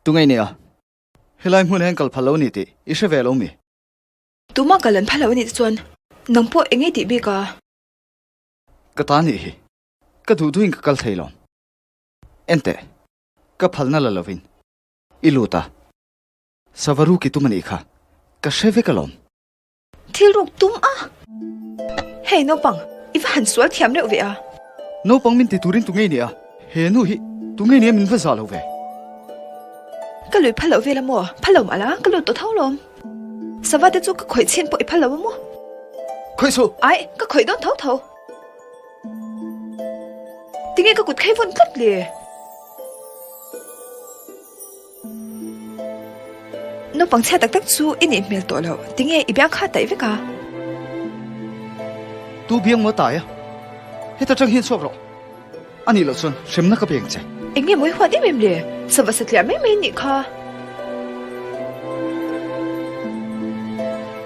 Tunge i nia? Helai hmun hian kal phal lo ni tih i hre ve lo mi? Tumah kal an phal lo a nih chuan nang pawh eng nge tih bik a? Ka ta nih hi. Ka duh duhin ka kal thei lo. Enteh, ka phalna la lovin i lut a. Savaruki tum a nih kha ka hre vek alawm. Thil ruk tum a? Hei naupang, i va han sual thiam reuh ve a. Naupang min ti turin tu ngei nia? He nu hi tu ngei nia min va zah lo ve? Ka lui phal loh vel a maw? Phal lo mah la, ka lut tawh tho lawm. Sava te chu ka khawih chhin pawh i phal lo a maw? Khawih suh! Aih, ka khawih dawn tho tho. Tinge ka kut khei vawn tlat le? Naupang chhia tak tak chu i nih hmel tawh loh, tinge i biang kha taih vek a? Tu biang maw tai a? Heta tang hian chhuak rawh. A nih loh chuan hremna ka peng che. Eng nge mawi huat em em le? Sava satliah mai mai nih kha.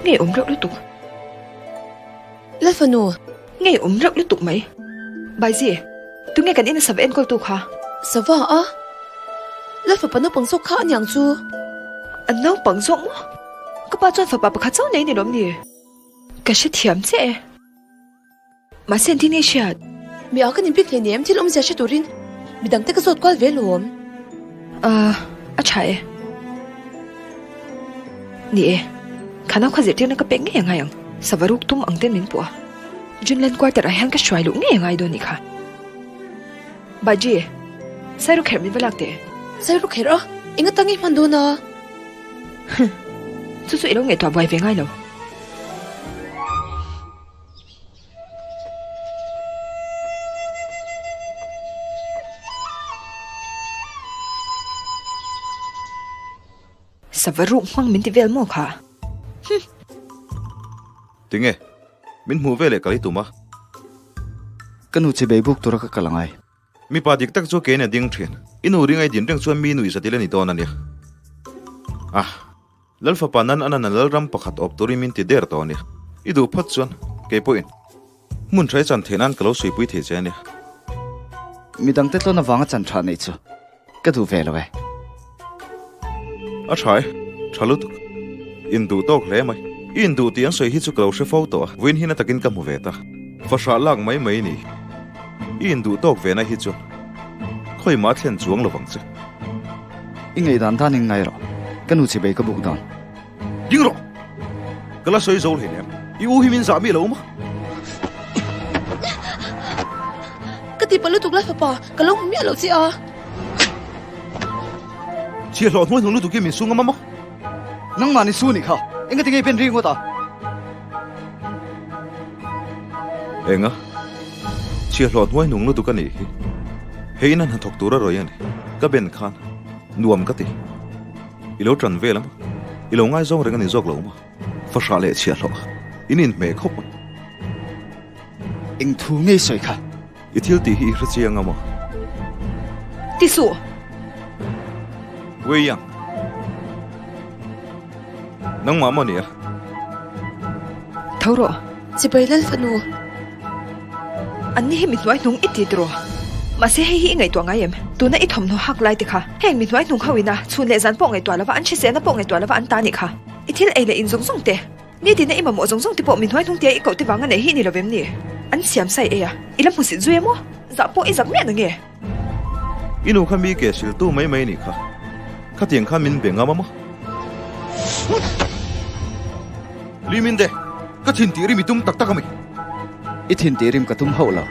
Ngei awm reuh lutuk. Lalfanu! Ngei awm reuh lutuk mai. Baiji, tunge kan ina sava enkawltu kha? Sava a? Lalfapa naupang zawk kha aniang chu. A naupang zawk maw? Ka pa chuan fapa pakhat chauh nei ni lawm ni? Ka hrethiam che e. Mahse engtin nge hriat? Mi a ka ninpik hle nem, thil awmzia hre turin midang te ka zawt kual ve lawm. Ahh, a tha e. Ni e, kha nau kha zirtirna ka pek ngei a ngai ang. Sava ruk tum ang ten min puh a. Junland quarter ah hian ka hruai luh ngei a ngai dawn nih kha. Baji, Sairu kherh min va lak teh. Sairu kherh a? Eng atang i hman dawn a? Huh, chu chu i lo ngaihtuah buai ve ngai lo. Sava ruk hmang min ti vel maw kha? Huh! Tinge? Min hmuh veleh kal i tum a? Ka nu chi bei buk tura ka kal angai. Mipa dik tak chu kein a ding thin. I nu ringa i din reng chuan mi nuih zatil a ni dawn a nia. Ah! Lal fapa nan a nan a lalram pakhat awp turin min ti der tawh a nia. I duh phawt chuan kei pawhin hmun hrai chan theih nan ka lo suipui thei che a nia. Midangte tlawn avanga chan tha neih chu ka duh ve lo e. A tha e, tha lutuk. Induh tawk hle mai. I induh tih an sawi hi chu ka lo hre fo tawh a, vawiin hi na takin ka hmu ve ta. Fahrah lak mai mai ni. I induh tawk ve na hi chuan khawimah a thlen chuang lovang che. I ngaihdan dan in ngai rawh, ka nu chibei ka buk dawn. Ding rawh! Ka la sawi zo hleinem, i u hi min zah mi lo maw? Ka ti palh lutuk lai fapa, ka lo hmu miah loh che a. Chhiahhlawh hnuai hnung lutuk hi min sung a maw? Nangmah ni su nih kha, engati nge i pen ri ngawt a? Enga? Chhiahhlawh hnuai hnung lutuk a nih hi. Hei in a hnathawk tur a rawi a ni. Ka ben khan nuam ka ti. I lo ṭan vel a maw? I lo ngaizawng reng a ni zawk lo maw? Fahrah leh chhiahhlawh in inhmeh khawp ang. Eng thu ngei sawi kha? I thil tih hi i hre chiang a maw? Ti suh! Wei Yang, nangmah maw nia? Tho rawh. Chibai lal fanu. An ni hi mi hnuai hnung i ti tiraw? Mahse hei hi i ngaihtuah ngai em? Tuna i thawmhnaw hak lai te kha heng mi hnuai hnung ho ina chhun leh zan pawh ngaihtuah lova an hriselna pawh ngaihtuah lova an ta nih kha. I thil ei leh in zawng zawng te. Nitina i mamawh zawng zawng te pawh mi hnuai hnung tia i koh te vanga nei hi i ni lo vem ni? An siam sai ei a, i la hmusit zui em aw? Zah pawh i zak miah na nge? I nu kha mi ke siltu mai mai nih kha. Khatiang khan min be ngam a maw? Li Minde, ka thin tih rim i tum tak tak a mi? I thin tih rim ka tum hauh lo.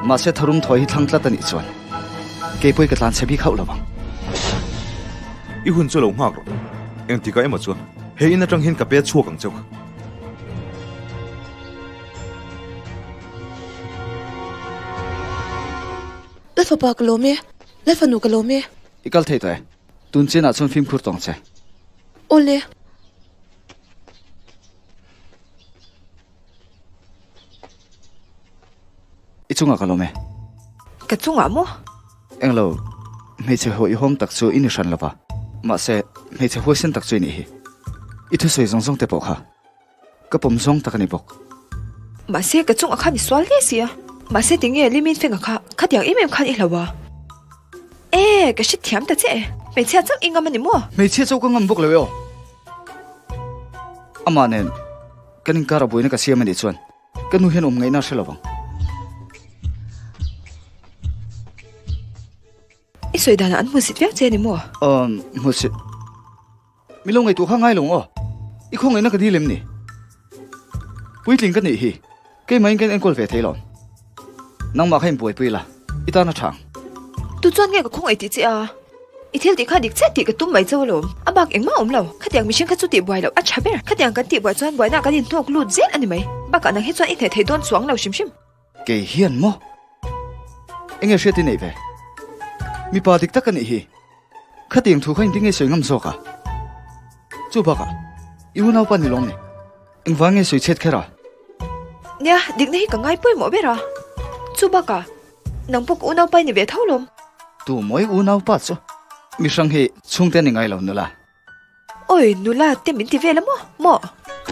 Mahse tharum thawi hi thlang tlat a nih chuan keipawh i ka tlan chhe bik hauh lo ang. I hun chu lo nghak rawh. Engtikah emaw chuan he in atang hian ka pe chhuak ang cheu. Lal fapa ka lawm e, Lal fanu ka lawm e. I kal thei tawh e, tun chinah chuan fimkhur tawng che. Awle. I chungah ka lawm e. Ka chungah maw? Englo, hmeichhe hawihhawm tak chu i ni hran lova, mahse hmeichhe huaisen tak chu i nih hi. I thusawi zawng zawng te pawh kha ka pawm zawng tak a ni bawk. Mahse ka chungah khan i sual hle si a, mahse tinge Limin Fenga kha khatiang em em khan i hlo a? E, ka hrethiam ta che e. Hmeichhia chauh i ngam a ni maw? Hmeichhia chauh ka ngam bawk lo e aw. Amah nen kan inkar a buaina ka siam a nih chuan ka nu hian awm ngaihna a hre lo vang. I sawi danah an hmusit viau che a ni maw? Umm, hmusit. Min lo ngaihtuah kha ngai lo aw. I khawngaihna ka dil em ni? Puitling ka nih hi, keimah in ka enkawl ve thei lo. Nangmah kha inbuaipui la, i tan a tha ang. Tu chuan nge ka khawngaih tih che a? I thil tih kha dik chiah tih ka tum mai chauh alawm. A bak engmah awm lo. Khatiang mihring kha chu tih buai loh a tha ber. Khatiang kan tih buai chuan buaina kan inhnawk lut zel a ni mai. Bakah nang hi chuan i hneh thei dawn chuang lo hrim hrim. Kei hian maw? Enge hriat i neih ve? Mipa dik tak a nih hi. Khatiang thu kha engtin nge sawi ngam zawk a? Chu bakah, i unaupa ni lawm ni? Engvang nge sawi chhiat kher a? Nia, dikna hi ka ngai pawimawh ber a. Chu bakah, nang pawh ka unaupa i ni ve tho lawm. Tu mawi unaupa chu? Mihrang hi chhungte a ni ngai lo nula. Oi, nula te min ti vel a maw? Maw?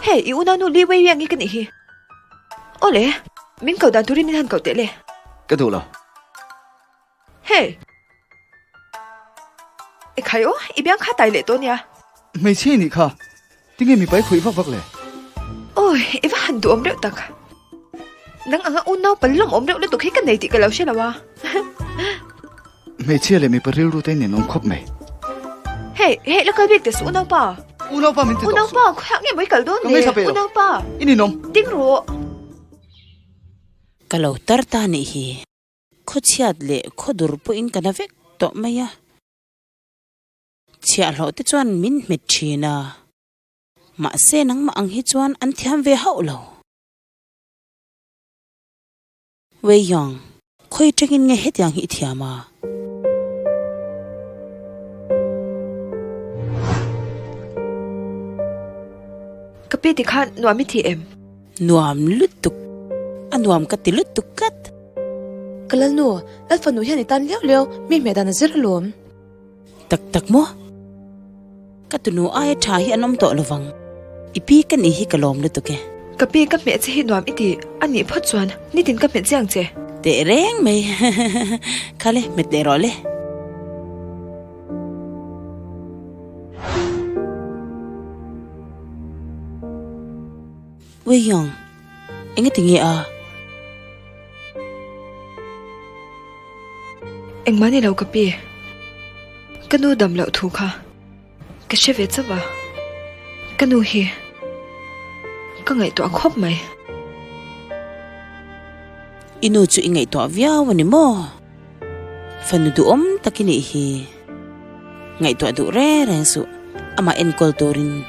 Hei, i unaunu Li Wei Yang hi ka nih hi. Awle, min koh dan turin min han koh teh le. Ka duh lo. Hei! Ekhai aw, i biang kha tai leh tawh nia. Hmeichhe i nih kha, tinge mipa i khawih vak vak le? Awi, i va han duhawm reuh tak. Nang anga unau palawm awm reuh lutuk hi ka nei tih ka lo hre lo a. Hmeichhia leh mipa rilru te in awm khawp mai. Hei, hei la kal bik teh suh unaupa. Unaupa min ti tawh suh. Unaupa, khawiah nge maw i kal dawn le? Ka ngaithla peih lo. Unaupa. I ninawm. Ding rawh. Ka lo tar ta nih hi. Khawchhiat leh khawdur pawhin ka na vek tawh mai a. Chhiahhlawh te chuan min hmet thin a. Mahse nangmah ang hi chuan an thiam ve hauh lo. Wei Yong, khawi tangin nge hetiang hi i thiam a? Ka pi ti khan nuam i thi em? Nuam lutuk. A nuam ka ti lutuk tlat. Ka Lalnu, Lalfanu hian i tan liau liau mi hmeh dan a zir alawm. Tak tak maw? Ka tunu aia tha hi an awm tawh lovang. I pi ka nih hi ka lawm lutuk e. Ka pi ka hmeh che hi nuam i ti a nih phawt chuan nitin ka hmet chiang che. Teh reng mai. Khale, hmet leh rawh le. Wei Yong, engati nge a? Engmah ni lo ka pi. Ka nu dam loh thu kha ka hre ve chauh a, ka nu hi ka ngaihtuah khawp mai. I nu chu i ngaihtuah viau a ni maw? Fanu duhawm tak i nih hi. Ngaihtuah duh reng reng suh, amah enkawl turin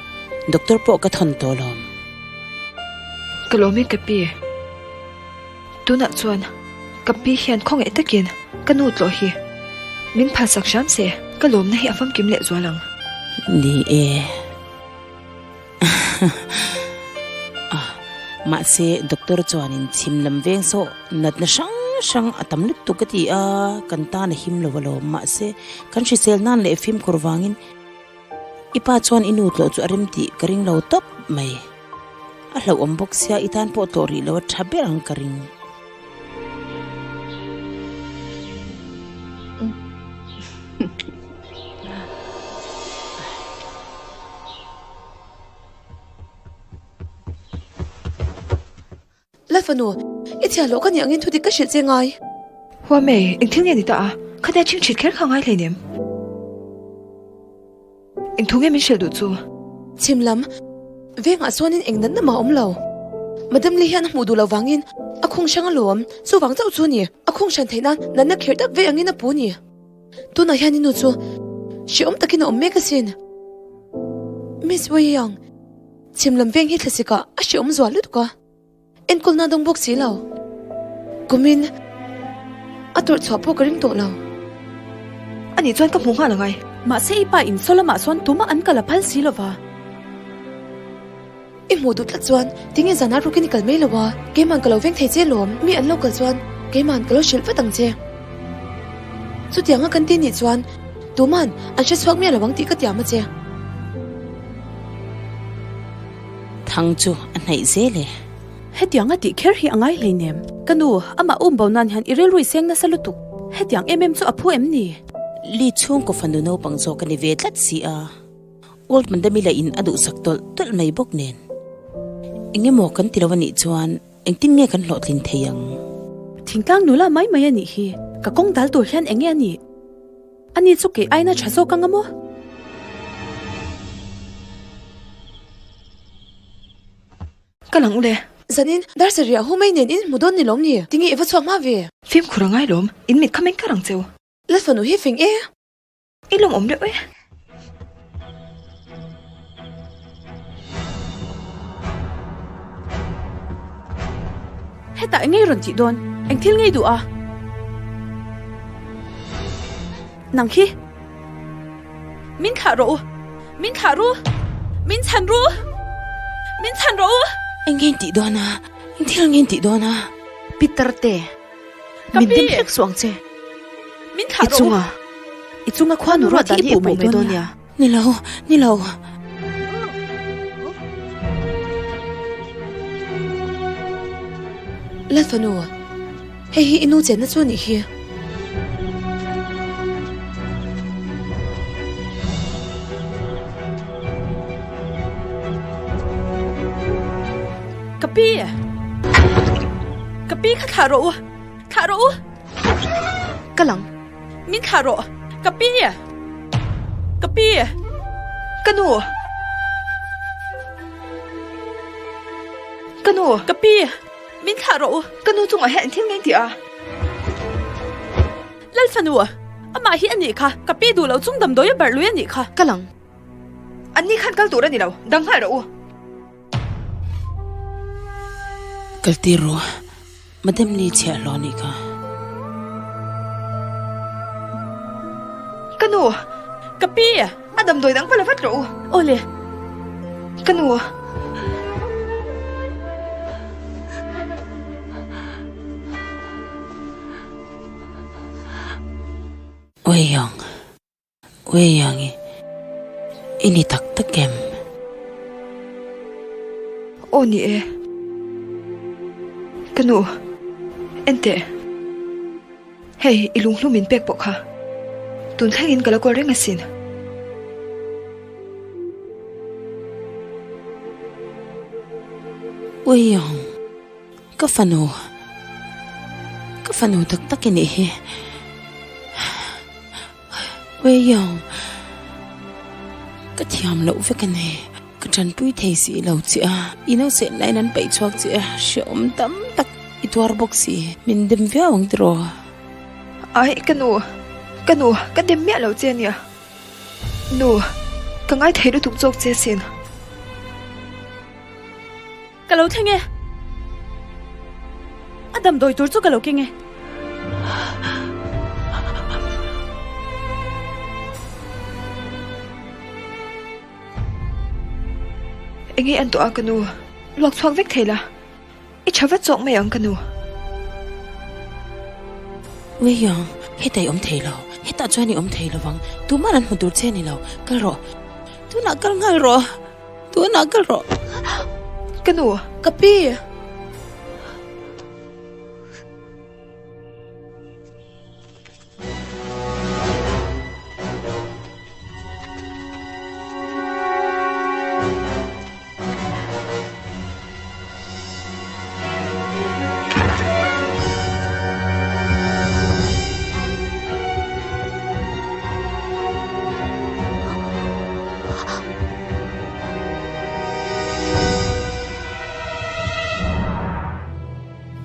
doctor pawh ka thawn tawh lawm. Ka lawm e ka pi. Tunah chuan ka pi hian khawngaih takin ka nu tlawh hi min phalsak hram se, ka lawmna hi a famkim leh zual ang. Ni e. Mahse doctor chuanin chhim lam veng saw natna hrang hrang a tam lutuk a ti a, kan tan a him lo alawm. Mahse kan hrisel nan leh fimkhur vangin i pa chuan i nu tlawh chu a rem tih ka ring lo tawp mai. A hlauhawm bawk sia i tan pawh tlawh rih lo a tha ber ang ka ring. Lalfanu, i chhiah loh ka nih angin thudik ka hrilh che ngai. Huamei, eng thil nge ni ta a? Khatia chhing chhit kher kha ngai hleinem. Eng thu nge min hrilh duh chu? Chhim lam, vengah chuanin eng natna mah a awm lo. Madam Lee hian a hmuh duh loh vangin a khung hrang alawm. Chuvang chauh chu ni, a khung hran theih nan natna kherh tak vei angin a pu ni. Tunah hian i nu chu hrehawm takin a awm mek asin. Miss Wei Yang, chhim lam veng hi thlasikah a hrehawm zual lutuk a, enkawlna a dawng bawk si lo. Kumin a tawrh chhuah pawh ka ring tawh lo. Ani chuan ka hmu nghal angai. Mahse i pa in saw lamah sawn tumah an kal a phal si lova. I hmuh duh tlat chuan tinge zanah rukin i kal mai lo a, keiman ka lo veng thei che lawm, mi an lo kal chuan keiman ka lo hrilh vat ang che. Chutianga kan ti nih chuan tuman an hre chhuak miah lo ang tih ka tiam a che. Thang chu a hnaih zel e. Hetiang a tih kher hi a ngai hleinem. Ka nu, amah um bo nan hian i rilru i seng nasa lutuk. Hetiang em em chu a phu em ni? Lee chhungkaw fanu naupang zawk a ni ve tlat si a, Old Madam-i lah in a duhsak tawlh tawlh mai bawk nen. Eng emaw kan ti lo a nih chuan engtin nge kan hlawhtlin thei ang? Thingtlang nula mai mai a nih hi, ka kawng dal tur hian eng nge a nih? Ani chu kei aina tha zawk anga maw? Ka lang ule. Zanin, dar sarih ah hu mai nen in hmu dawn ni lawm ni? Tinge i va chhuak hma ve? Fimkhur a ngai lawm, in mit kha meng kar ang cheu. Lalfanu hi fing e. I lawm awm reuh e. Hetah eng ngei rawn tih dawn? Eng thil ngei duh a? Nang khi. Min thlah rawh u. Min thlah ru. Min chhan ru. Min chhan rawh u. Eng nge in tih dawn a? Eng thil nge in tih dawn a? Peter te, min dem hlek suh ang che. Min thlah I rawh u. chunga, i chunga khuanu ruat dan hi i puh mai dawn nia. Ni lo, ni lo. Lalfanu, hei hi i nu chenna chu a nih hi. Ka pi! Ka pi kha thlah rawh u! Thlah rawh u! Ka lang. Min thlah rawh! Ka pi! Ka pi! Ka nu! Ka nu! Ka pi! Min thlah rawh u! Ka nu chungah hian thil ngei tih a. Lalfanu! Amah hi a nih kha! Ka pi duh loh chung damdawi a barh lui a nih kha! Ka lang. Anni khan kal tur a ni lo. Dang nghal rawh u! Kal tir rawh. Madam Lee chhiah hlawh anih kha. Ka nu! Ka pi! A damdawi dang va la vat rawh u. Awle. Ka nu! Wei Yong. Wei Yang i, i ni tak tak em? Aw ni e. Ka nu, enteh. Hei, i lunghlum min pek pawh kha. Tun thlengin ka la kawl reng asin. Wei Yang. Ka fanu, ka fanu tak tak i nih hi. Wei Yong, ka thiam loh vek a ni. Ka tanpui thei si lo che a, i nauseh laiin an paih chhuak che a, hrehawm tam tak i tuar bawk si. Min dem viau ang tiraw? Ai, ka nu, ka nu, ka dem miah lo che ania. Nu, ka ngaithei lutuk zawk che asin. Ka lo thleng e. A damdawi tur chu ka lo keng e. Enge an tawh a ka nu? Luak chhuak vek thei la. I tha vat zawk mai ang ka nu. Weiang, hetah i awm thei lo. Hetah chuan i awm thei lovang. Tuman an hmu tur che a ni lo. Kal rawh. Tunah kal nghal rawh. Tunah kal rawh. Ka nu. Ka pi.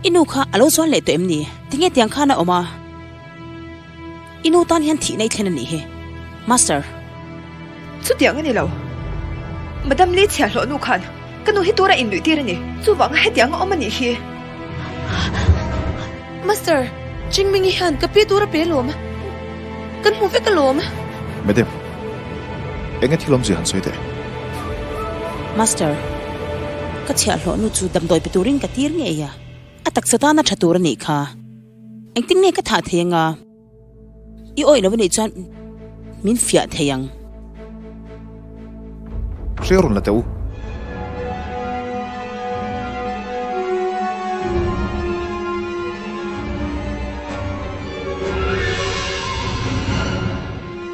I nu kha a lo zuan leh tawh em ni? Tinge tiang khan a awm a? I nu tan hian thihna i thlen a nih hi. Master. Chutiang a ni lo. Madam Lee chhiahhlawh nu khan ka nu hi tura inluih tir a ni. Chuvanga hetiang a awm a nih hi. Master, Chingmingi hian ka pi tur a pe alawm. Kan hmu vek alawm. Madam, enge thil awmzia han sawi teh? Master, ka chhiahhlawh nu chu damdawi pe turin ka tir ngei a. A taksa tana tha tur a nih kha. Engtin nge ka thah thei anga? I awih lo a nih chuan min fiah thei ang. Hria rawn la teh u.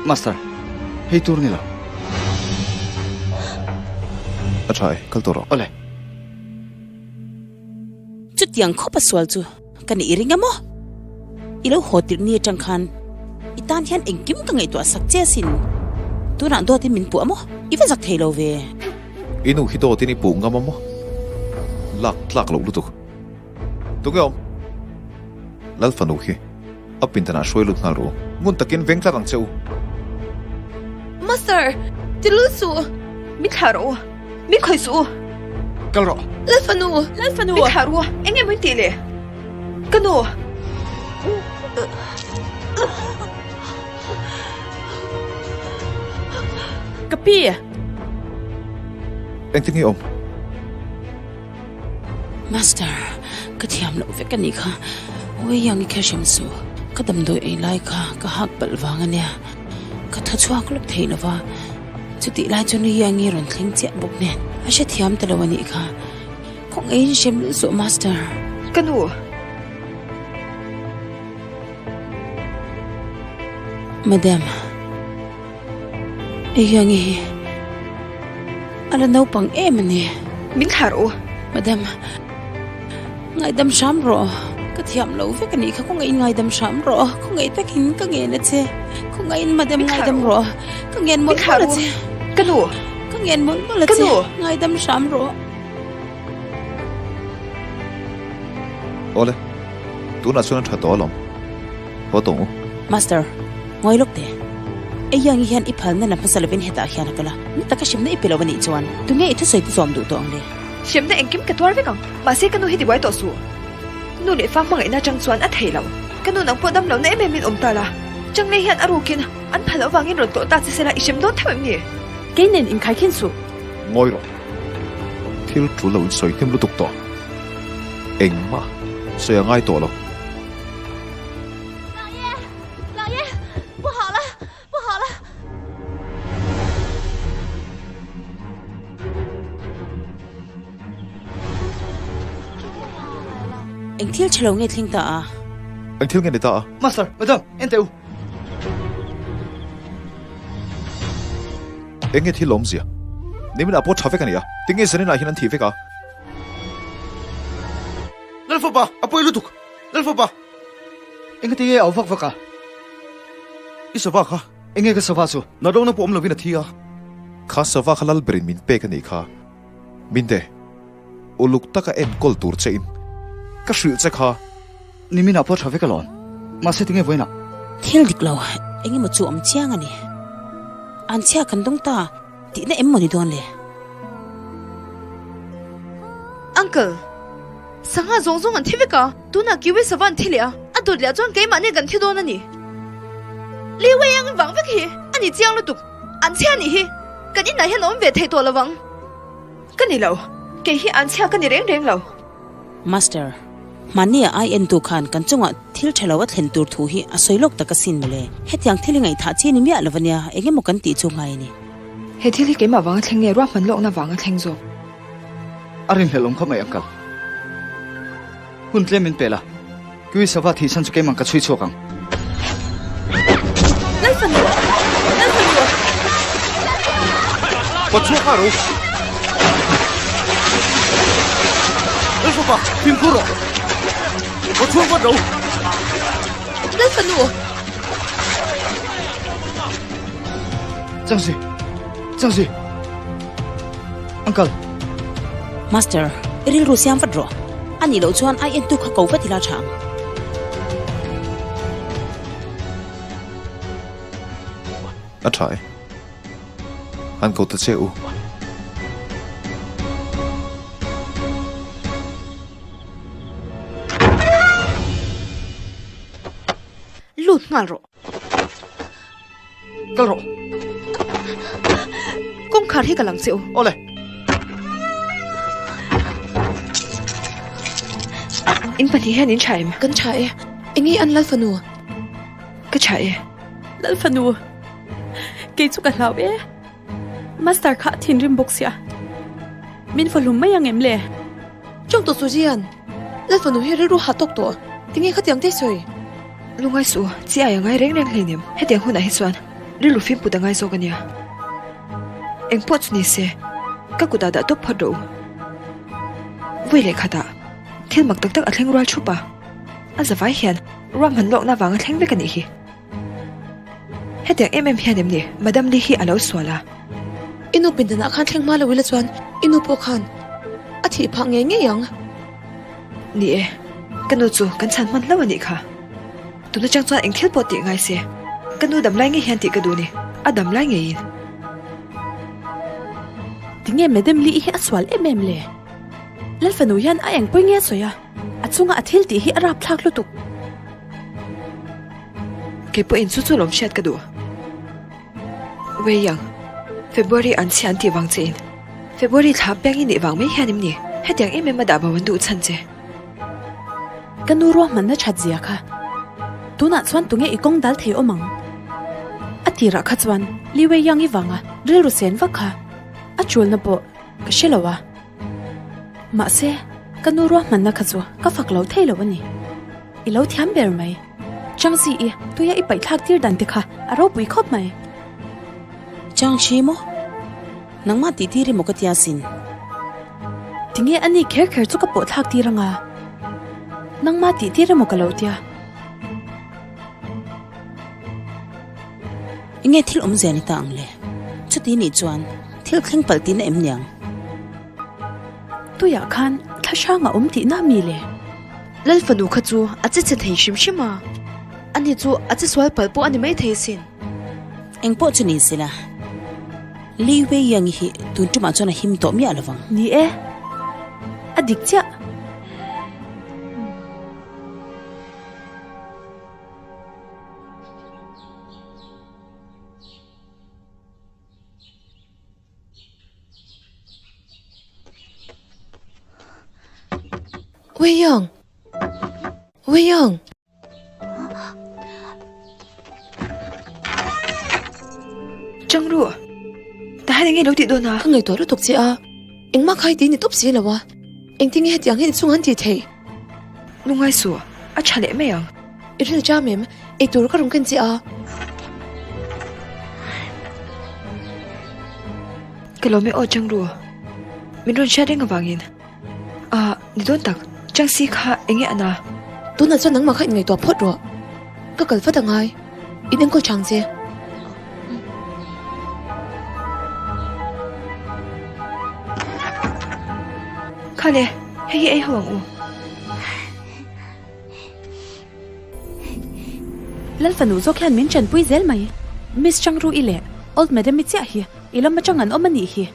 Master, hei tur ni lo. A tha e, kal tawh rawh. Awle. Chutiang khawp a sual chu ka nih i ring a maw? I lo haw tirh ni atang khan i tan hian engkim ka ngaihtuah sak che asin. Tunah dawtin min puh a maw? I va zak thei lo ve. I nu hi dawtin i puh ngam a maw? Lak tlak loh lutuk. Tunge awm? Lal fanu hi a pindanah hruai lut nghal ru. Ngun takin veng tlat ang che u. Master, ti lul suh. Min thlah rawh u. Min khawih suh u. Kal rawh. Lal fanu! Lal fanu! Min thlah ru. Eng nge maw in tih le? Ka nu! Ka pi! Engtin nge awm? Master, ka thiam loh vek a nih kha. Awi ang i kher hrim suh. Ka damdawi ei lai kha ka hak palh vang a nia. Ka thaw chhuak lawk thei lo va. Chutih lai chuan Riangi rawn thleng chiah bawk nen a hrethiam ta lo a nih kha. Kawngaiin hrem luh suh Master. Ka nu. Madam. Riangi hi a la naupang em a ni. Min thlah rawh u. Madam. Ngaidam hram rawh. Ka thiam lo vek a nih kha. Khawngaih in ngaidam hram rawh. Khawngaih takin ka ngen a che. Khawngaih in madam ngaidam rawh. Ka ngen mawlh mawlh a che. Ka nu. Ka ngen mawlh mawlh a che. Ka nu. Ngaidam hram rawh. Awle, tunah chuan a tha tawh alawm. Haw tawng u. Master, ngawi lawk teh. Eiang i hian i phalna la hmasa lovin hetah hian a kal a. Ni taka hremna i pe lo a nih chuan tunge i thusawi te zawm duh tawh ang le? Hremna engkim ka tuar vek ang, mahse ka nu hi tibuai tawh suh. Nu leh fa hmangaihna atang chuan a thei lo. Ka nu nang pawh dam lohna em em in awm ta la, Changlei hian a rukin an phal loh vangin rawn tawh ta che sela i hrem dawn tho em ni? Kei nen inkhai khin suh. Ngawi rawh. Thil tul lo in sawi hnem lutuk tawh. Engmah sawi a ngai tawh lo. Eng thil chhelo nge thleng ta a? Eng thil nge ni ta a? Master, Madam, en teh u. Eng nge thil awmzia? Nimin ah pawh tha vek a ni a, tinge zanin ah hian an thih vek a? Lalfapa, a pawi lutuk! Lalfapa! Engati nge au vak vak a? I sava kha. Enge ka sava chu? Natawngna pawh awm lovin a thi a. Kha sava kha Lalberin min pek a nih kha. Minte, uluk taka enkawl tur che in ka hrilh che kha. Niminah pawh tha vek alawm. Mahse tinge vawiinah? Thil dik lo, engemaw chu awm chiang a ni. An chhia kan dawng ta tihna em maw ni dawn le? Uncle, sangha zawng zawng an thi vek a, tunah kiwi sava an thi leh a, a dawt leh ah chuan keimahni kan thi dawn a ni. Li Wei ang vang vek hi a ni chiang lutuk, an chhia nih hi kan inah hian a awm ve thei tawh lo vang. Ka ni lo, kei hi an chhia ka ni reng reng lo. Master, hmanni a ai entu khan kan chungah thil tha lo a thlen tur thu hi a sawi lawk tak asin mawle. Hetiang thil hi ngaihthah chi ni miah lo ania, eng emaw kan tih chu ngai a ni. He thil hi keimah vanga thleng nge ruahman lawkna vanga thleng zawk? A rinhlelh awm khawp mai uncle. Hun tlem min pe la, Kiwi sava thih chhan chu keimah ka chhui chhuak ang. Lalfanu! Lalfanu! Ka chhuak nghal ro. Lalfapa, fimkhur rawh. Ka chhuak vat ro. Lalfanu! Changsi! Changsi! Uncle! Master, i rilru siam vat rawh. A nih loh chuan ai entu kha ko vat ila tha ang. A tha e. Han ko ta che u. Lut nghal rawh. Kal rawh. Kawngkhar hi ka lang che u. Awle. In pahnih hian in tha em? Kan tha e. Enge an Lal fanu? Ka tha e. Lal fanu. Kei chu ka hlau e. Master kha a thinrim bawk sia. Min fa hlum mai ang em le? Chawng tawh Suzian, Lal fanu hi rilru hah tawk tawh. Tinge khatiang te sawi? Lungai suh, chi ai a ngai reng reng hleinem. Hetiang hunah hi chuan. Rilru fim put a ngai zawk a nia. Engpawh chu ni se, ka kutah dah tawp phawt rawh u. Vawi leh khatah thil mak tak tak a thleng rual thup a, a zavai hian ruahman lawkna vang a thleng vek a nih hi. Hetiang em em hian em ni Madam Lee hi a lo sual a. I nu pindanah khan thleng hma lo ila chuan i nu pawh khan a thih phah ngei ngei ang. Ni e, ka nu chu kan chhan hman hlauh a nih kha. Tun atang chuan eng thil pawh tih ngai se, ka nu dam lai ngei hian tih ka duh ni, a dam lai ngeiin. Tinge Madam Lee hi a sual em em le? Lalfanu hian a engpawih nge a sawi a, a chunga a thil tih hi a rapthlak lutuk. Kei pawhin chu chu lawm hriat ka duh. Wei Yang, February an chhia an tih vang che in February thla piang i nih vang mai hian em ni hetiang em em a dah bo an duh chhan che? Ka nu ruahmanna that zia kha tunah chuan tunge i kawng dal thei awm ang? A tirah kha chuan Li Wei Yang i vanga rilru sen vak kha a chulna pawh ka hre lo a. Mahse, ka nu ruahmanna kha chu ka fak lo thei lo a ni. I lo thiam ber mai. Changzi i tuia i paihthlak tir dan te kha a ropui khawp mai. Changchi maw? Nangmah tih tir emaw ka tia sin. Tinge a ni kher kher chu ka pawh thlak tir anga? Nangmah tih tir emaw ka lo tia. Enge thil awmzia ni ta ang le? Chuti nih chuan thil thleng palh tihna em niang? Tuiah khan thla hrang a awm tihna mi le? Lal fanu kha chu a che chhe thei hrim hrim a, ani chu a che sual palh pawh a ni maithei asin. Engpawh chu ni sela, Li Wei Yang hi tun tumah chuan a him tawh miah lovang. Ni e, a dik chiah. Wei Yang! Wei Yang! Chang ru! Tahan enge lo tih dawn a? Ka ngaihtuah lutuk che a, engmah kha i ti ni tawp si lo a, engtin nge hetiang hi inchhung an tih theih? Lungngai suh, a tha leh mai ang. I ril cham em? Eitur ka rawn ken che a. Ka lawm e aw Chang ru. Min rawn hriat reng avangin. Ah, ni dawn tak, Chang si kha enge a na? Tunah chuan nangmah kha inngaihtuah phawt rawh. Ka kal vat angai. In enkawl chang che. Kha le, hei hi ei ho ang u. Lal fanu zawk hian min chanpui zel mai. Miss Changru i leh Old Madam i chiah hi i lam atang an awm a nih hi.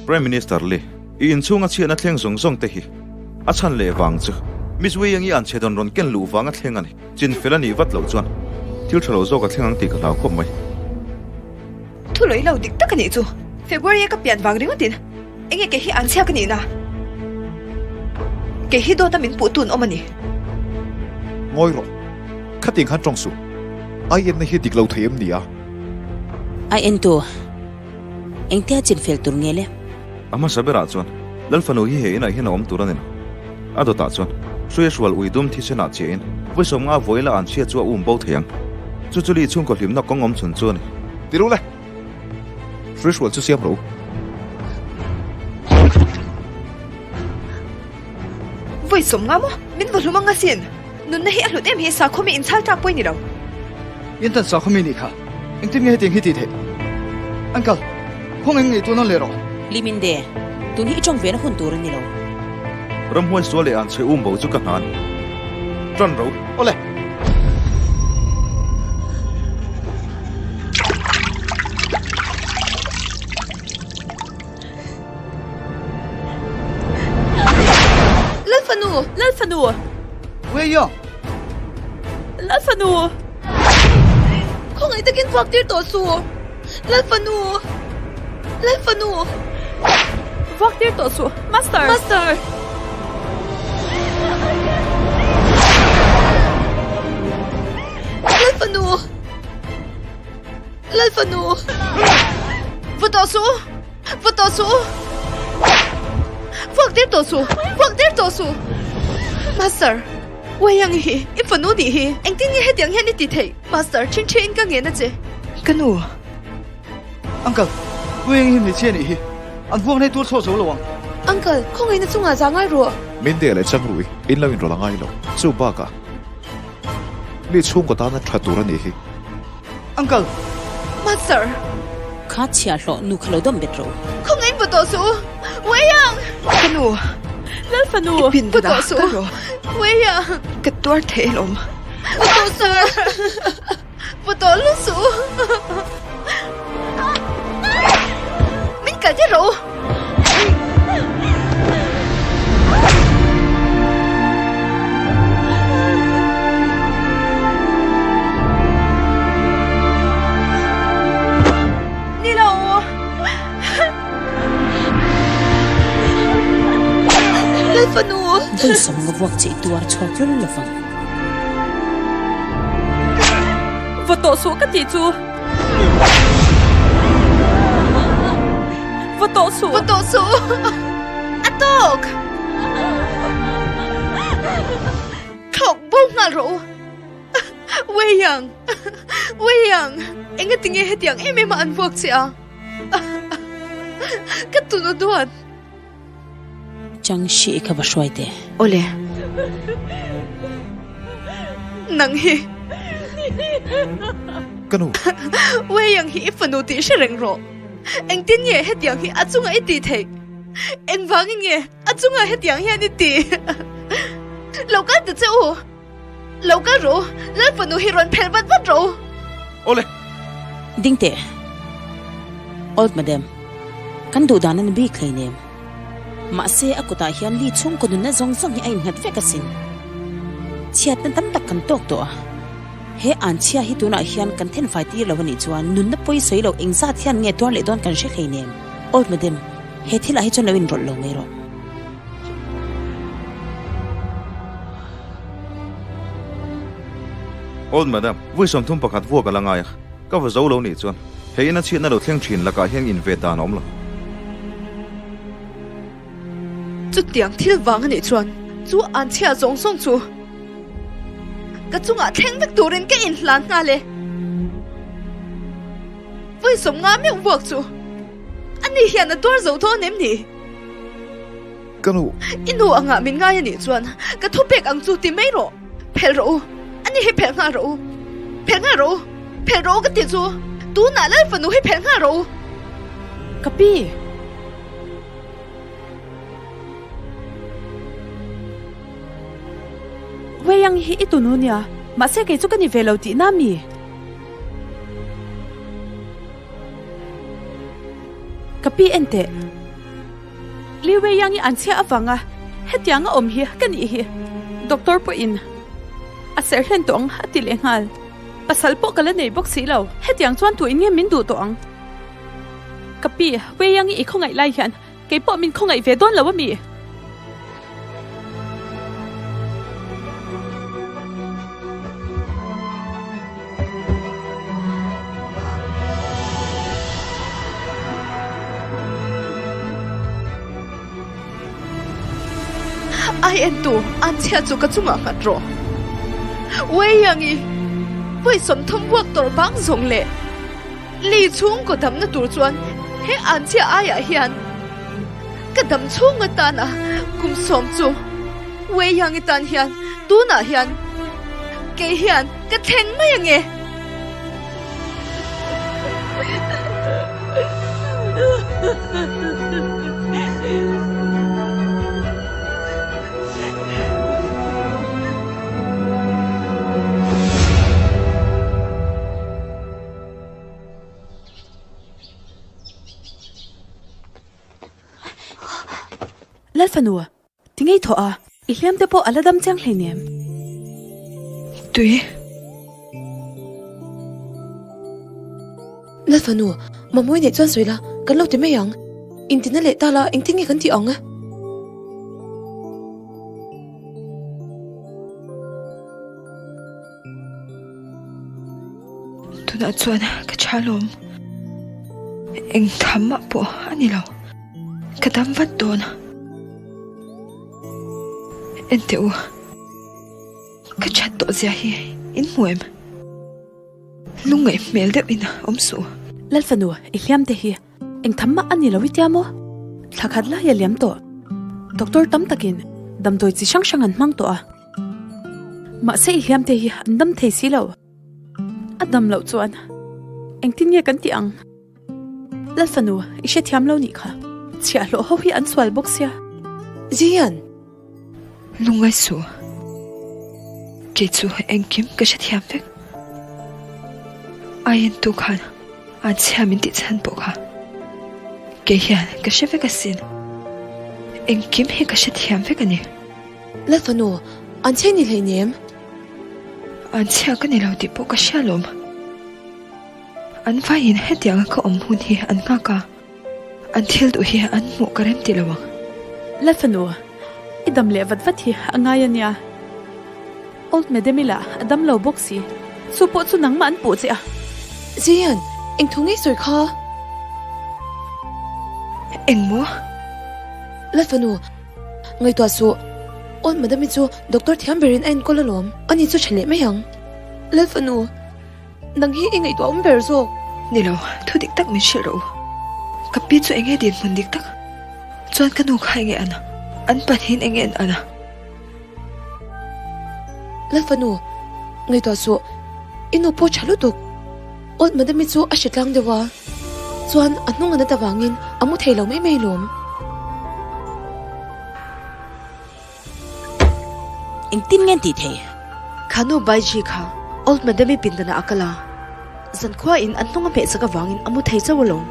Prime Minister Lee, i inchhunga chhiatna thleng zawng zawng te hi a chhan leh vang chu Miss Wei Yang i an chhe dawn rawn ken luh vanga thleng a ni. Chin fel a nih vat loh chuan thil tha lo zawk a thleng ang tih ka hlau khawp mai. Thu lawih lo dik tak a nih chu. February a ka pian vang ringawt in enge kei hi an chhiak a nih na? Kei hi dawt a min puh tun awm a ni. Ngawi rawh. Khatiang khan tawng suh. Ai enna hi dik lo thei em ni a? Ai entu, engtia chin fel tur nge le? A hmasa berah chuan Lal fanu hi he inah hian a awm tur a ni lo. A dawtah chuan Hruia hrual ui dum thisenah chiahin vawi sawmnga vawi la an chhia chu a um bo thei ang. Chu chu Li chhungkaw hlimna kawng awm chhun chu a ni. Ti ru le! Hruia hrual chu siam rawh u. Vawi sawmnga maw? Min vaw hlum ang asin! Nunna hi a hlut em hi sakhaw mi inchhal tlak pawh i ni lo. Intan sakhaw mi nih kha engtin nge hetiang hi tih theih? Uncle, khawngaih in ngaihtuah nawn leh rawh. Liminde, tun hi i tawng vena hun tur a ni lo. Ramhuai sual leh an chhe um bo chu ka hna a ni. Tan ro. Awle. Lal fanu! Lal fanu! Wei Yong! Lal fanu! Khawngaih takin vuak tir tawh suh. Lalfanu! Lalfanu! Vuak tir tawh suh, Master! Master! Lalfanu! Lalfanu! Va tawh suh! Va tawh suh! Vuak tir tawh suh! Vuak tir tawh suh! Master! Wayang hi i fanu nih hi engtin nge hetiang hian i ti theih? Master, thin thiin ka ngen a che. Ka nu. Uncle, Wayang hi hmeichhia nih hi an vuak nei tur chhuah zo lo ang. Uncle, khawngaihna chungah za ngai rawh. Min deh leh chang rui, in lo inrawlh a ngai lo. Chu bakah mi chhungkaw tana tha tur a nih hi. Uncle! Master! Kha chhiahhlawh nu kha lo dawm bet rawh u. Khawngaih va tawh suh u! Weiang! Ka nu! Lal fanu! I pin Va dan tawh ah suh ka u! rawh. Weiang! Ka tuar thei alawm. Va tawh suh u! Va tawh lu suh u! Min kal tir rawh u! Ni lo! Lalfanu! Vawisawm nga vuak che i tuar chhuak lul lo vang. Va tawh suh ka tih chu. Va tawh suh. Va tawh suh. A tawk. Thlawk bo nghal rawh u. Weiyang. Weiyang. Enga tinge hetiang em em a an vuak che a. Ka tun a duat. Chang hri kha va hruai teh. Awle. Nang hi. Ka nu. Weiyang hi i fanu tih hre reng rawh. Engtin nge hetiang hi a chungah i tih theih? Engvangin nge a chungah hetiang hian i tih? Lo kal ta che u. Lo kal rawh u. Lal fanu hi rawn phelh vat vat rawh u. Awle. Ding teh. Old Madam, kan duh dan a ni bik hleinem. Mahse a kutah hian li chhungkaw nunna zawng zawng hi a innghat vek asin. Chhiatna tam tak kan tawk tawh a. He anchhia hi tunah hian kan thenfai tir lo a nih chuan nunna pawi sawi lo engzat hian nge tuar leh dawn kan hre hleinem. Old Madam, he thilah hi chuan lo inrawlh lo mai rawh. Old Madam, vui 31 vuak a la ngai a, ka va zo lo nih chuan he ina chhiatna lo thleng thin lakah hian invet dan a awm lo. Chutiang thil vang a nih chuan chu anchhia zawng zawng chu ka chungah thleng vek turin ka inhlan nghal e. Vawi 50 meuh vuak chu ani hian a tuar zo dawn em ni? Ka nu. I nu angah min ngai a nih chuan ka thupek ang chu ti mai rawh. Phelh rawh u. Ani hi phelh nghal rawh u. Phelh nghal rawh u. Phelh rawh u ka ti chu. Tunah Lal fanu hi phelh nghal rawh u. Ka pi. Weiang hi i tunu nia, mahse kei chu ka ni ve lo tihna mi? Ka pi en teh. Li Weiang i an chhiah avanga hetianga awm hi ka nih hi. Doctor pawhin a serh hlen tawh ang a ti leh nghal. Pasal pawh ka la nei bawk si lo, hetiang chuan tuin nge min duh tawh ang? Ka pi, Weiang i khawngaih lai hian kei pawh min khawngaih ve dawn lo a mi? Ai entu, an chhia chu ka chungah nghat rawh. Weiang i vawi 30 vuak tawrh bang zawng leh Li chhungkaw damna tur chuan he anchhia aiah hian ka dam chhung atana kum sawm chu Weiang-i tan hian tunah hian kei hian ka thleng mai ange. Lalfanu, ti ngei thawh a, i hliam te pawh a la dam chiang hleinem. Tui. Lalfanu, Mamawii neih chuan sawi la, kan lo ti mai ang. Intina leh ta la, engtin nge kan tih ang? Tunah chuan ka tha lawm. Eng tham mah pawh a ni lo. Ka dam vat dawn. Enteh u, ka that tawh zia hi in hmu em? Lungngaih hmel deuh in awm suh. Lalfanu, i hliam te hi eng tham mah a ni lo i tia maw? Thla khat lai a liam tawh. Doctor tam takin damdawi chi hrang hrang an hmang tawh a. Mahse i hliam te hi an dam thei si lo. A dam loh chuan engtin nge kan tih ang? Lalfanu, i hrethiam lo nih kha. Chhiahhlawh ho hi an sual bawk sia. Zian! Lungngai suh. Kei chu engkim ka hrethiam vek. Aientu khan an chhia min tih chhan pawh kha kei hian ka hre vek asin. Engkim hi ka hrethiam vek a ni. Lalfanu, an chhia ni hleinem. An chhia ka ni lo tih pawh ka hria lawm. An vaiin hetianga ka awm hun hi an nghak a. An thil duh hi an hmuh ka rem ti lo ang. La fanu, i dam leh vat vat hi a ngai a nia. Old Madam-i lah a dam lo bawk si. Chu pawh chu nangmah an puh che a. Zian, eng thu ngei sawi kha? Eng maw? La fanu, ngaihtuah suh. Old Madam-i chu doctor thiam berin a enkawl alawm. Ani chu tha leh mai ang. Lalfanu. Nang hi i ngaihtuah awm ber zawk. Ni lo, thu dik tak min hrilh rawh u. Ka pi chu enge dinhmun dik tak? Chuan ka nu kha enge an a? An pahnihin enge an an a? Lalfanu, ngaihtuah suh, i nu pawh tha lutuk. Old Madam-i chu a hre tlang deuh a, chuan a hnung a nat avangin a mu thei lo mai mai lawm. Engtin nge an tih thei? Kha nu Baiji kha Old Madam-i pindanah a kal a, zankhua in an hnung a hmeh chak avangin a mu thei chauh alawm.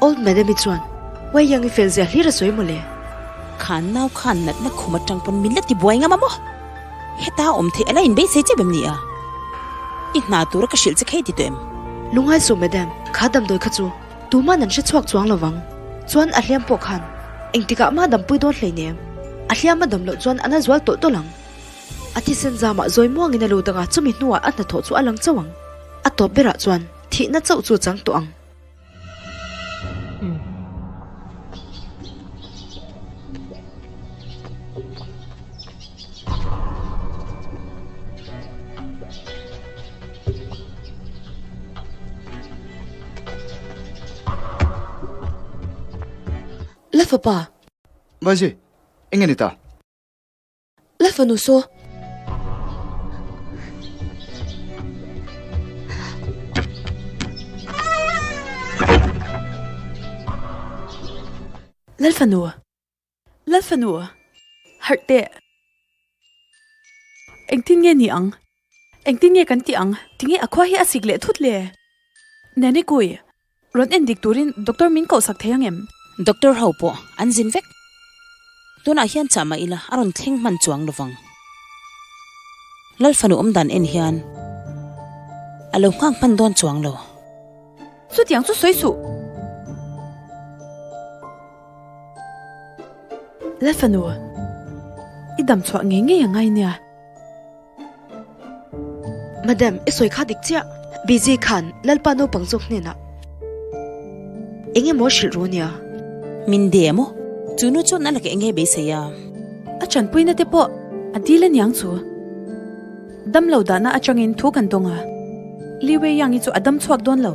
Old Madam-i chuan Wei Yang-i fel zia hlir a sawi mawle. Kha nau khan natna khum atang pawn min la ti buai ngam a maw? Heta awm theih a la inbeisei chep em ni a? I hna tura ka hrilh che khei ti tawh em? Lungngai suh Madam, kha damdawi kha chu Tuman an hre chhuak chuang lo vang. Chuan a hliam pawh khan engtikah mah dampui dawn hleinem. A hliam a dam loh chuan a na zual tawlh tawlh ang. A thisen zamah zawi muangin a lut anga chumi hnuah a hnathawh chu a lang chauh ang. A tawp berah chuan thihna chauh chu chang tawh ang. La fapa. Vaji, eng nge ni ta? La fanu saw. Lalfanu. Lalfanu. Harh teh. Engtin nge ni ang? Engtin nge kan tih ang? Tinge a khua hi a sik leh thut le? Nanny Kui, rawn en dik turin doctor min koh sak thei ang em? Doctor ho pawh an zin vek. Tunah hian chah mah ila a rawn thleng hman chuang lovang. Lalfanu awm dan en hian a lo nghak hman dawn chuang lo. Chutiang chu sawi suh. Lalfanu, i dam chhuah ngei ngei a ngai nia. Madam, i sawi kha dik chiah. Busy khan Lalpa naupang zawk hnenah eng emaw hrilh ru nia. Min de maw? Chu nu chuan a laka eng nge beisei a? A chanpuina te pawh a dil aniang chu. Dam lo dahna atangin thu kan dawng a, Li Wei Yang-i chu a dam chhuak dawn lo.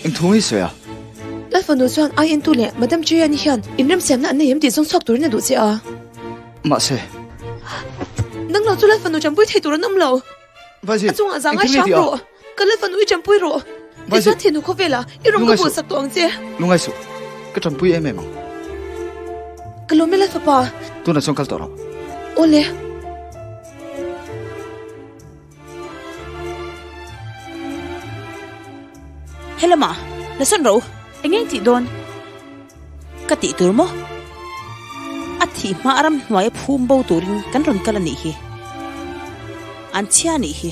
Eng thu nge i sawi a? Lal fanu chuan ai entu leh Madam Cheyenne hian inremsiamna an nei em tih zawng chhuak turin a duh che a. Mahse. Nang lo chu Lal fanu ṭanpui thei tur an awm lo. Vaji, A chungah zang ngai engtin nge hram tih a? rawh. Ka Lal fanu i ṭanpui rawh. Vaji. Tichuan thinu khawvelah i rawn ka Lungai suh. bawlsak tawh ang che. Lungai suh. Ka ṭanpui em em ang. Ka lawm e Lal fapa. Tunah chuan kal tawh rawh. Awle. Helama, la sawn rawh u. Eng eng tih dawn? Ka tih tur maw? A thih hma a ramhnuai a phum bo turin kan rawn kal a nih hi. An chhia nih hi.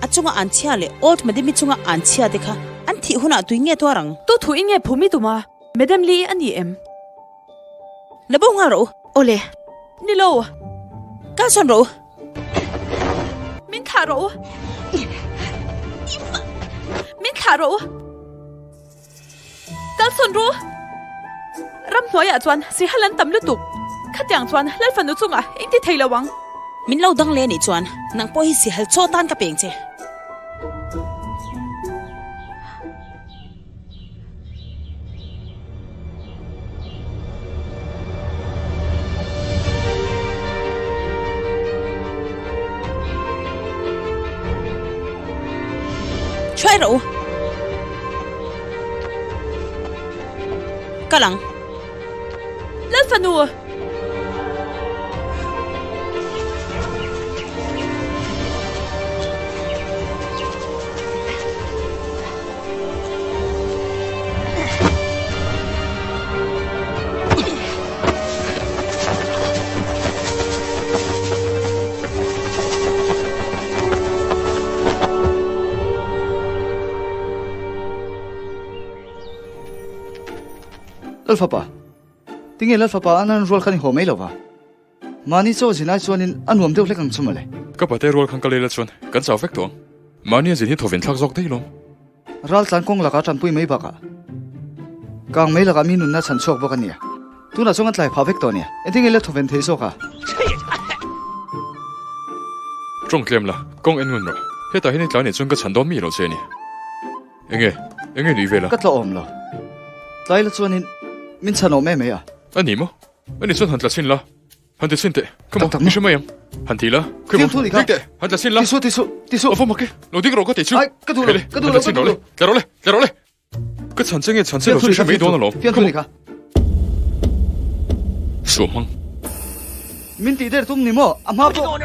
A chunga an chhia leh Old Madam-i chunga an chhia te kha an thih hunah tui nge tuar ang? Tu thu in nge phum i tum a? Madam Lee a ni em? La bo nghal rawh u. Awle. Ni lo. Kal sawn rawh u. Min thlah rawh u. Min thlah rawh u. Kal sawn ru. Ramhnuaiah chuan sihal an tam lutuk. Khatiang chuan Lalfanu chungah in ti thei lo ang. Min lo dang leh nih chuan nang pawh hi sihal chaw tan ka peng che. Chhuai rawh u. Kal ang. Lal fanu! Lalfapa, tinge Lalfapa an an rual khan i haw mai lo va? Mahni chaw zin ai chuanin a nuam deuh hlek ang chu mawle. Ka pate rual khan ka lei la chuan kan chau vek tawh ang. Mahni a zin hi thawven thlak zawk daih lawm. Raltlan kawng lakah tanpui mai bakah kang mai lakah mi nunna chhan chhuak bawk a nia. Tunah chuan kan tlai phah vek tawh a nia. Engtin nge la thawven thei zawk a? Tawng tlem la, kawng en ngun rawh. Hetah hian i tlai nih chuan ka chhan dawn mi lo che a ni. Enge? Enge nui vel a? Ka tlawh awm lo. Tlai la chuanin min chhan awm em mai a. A ni maw? A ni chuan han tla chhin la. Han ti chhin teh. Come on, mi hre mai ang. Han ti la. Come on, ding teh. Han tla chhin la. Ti suh, ti suh, ti suh. A va mak e. Lo ding rawh ka ti chu. Ai, ka duh lo, ka duh lo, ka duh lo. Tla rawh le, tla rawh le. Ka chhan che nge chhan che lo chu i hre mai dawn alawm. Fiamthu ni kha. Suah hmang. Min tih der tum ni maw? A hma pawh.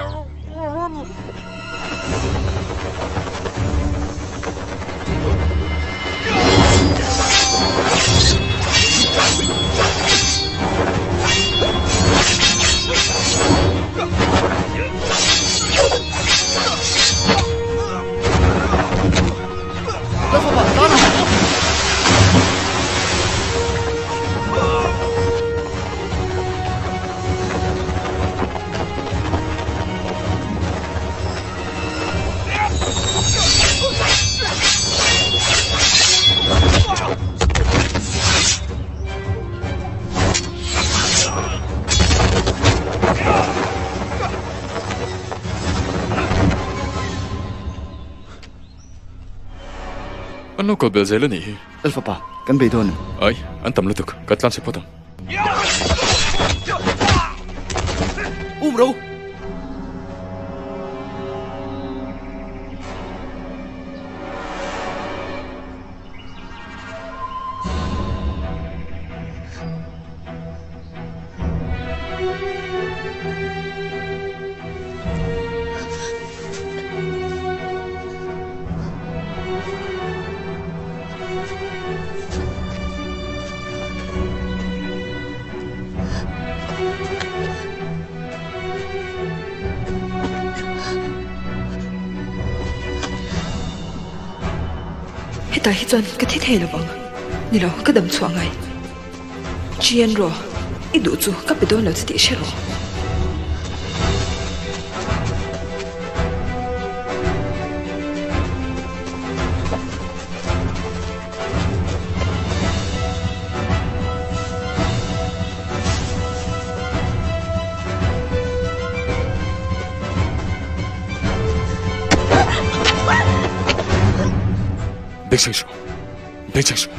An lo kal bel zel a nih hi. Lalfapa, kan bei dawn em? Ai, an tam lutuk, ka tlan chhe phawt ang. Um ro! Hetah hi chuan ka thi thei lovang. Ni lo, ka dam chhuah ngai. Chian rawh, i duh chu ka pe dawn lo che tih hre rawh. Beng chhang suh, beng chhang suh.